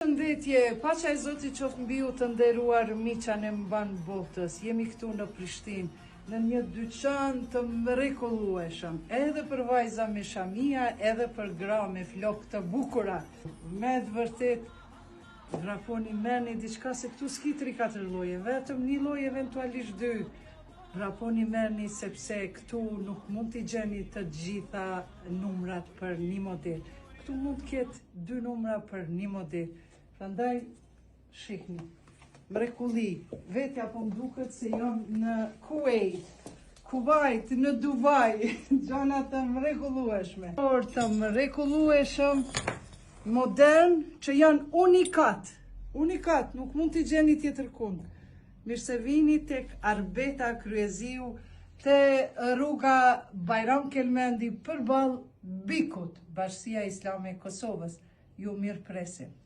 Përshëndetje, paqa e Zotit qoftë mbi ju të nderuar miq anembanë botës. Jemi këtu në Prishtinë, në një dyqan të mrekullueshëm, edhe për vajza me shamia, edhe për gra me flokë të bukura. Me të vërtet vraponi merrni diçka se këtu s'ki 3-4 lloje, vetëm një lloj eventualisht dy. Vraponi merrni sepse këtu nuk mund t'i gjeni të gjitha numrat për një model. Këtu mund të ketë dy numra për një model. Prandaj shihni. Mrekulli. Vetja po më duket se jam në Kuwait. Kuwait, në Dubai, gjana të mrekullueshme. Por të mrekullueshëm, modern, që janë unikat. Unikat, nuk mund t'i gjeni tjetër kund. Mirë se vini tek Arbeta Kryeziu te rruga Bajram Kelmendi përballë BIK-ut, Bashkësia Islame e Kosovës. Ju mirëpresim.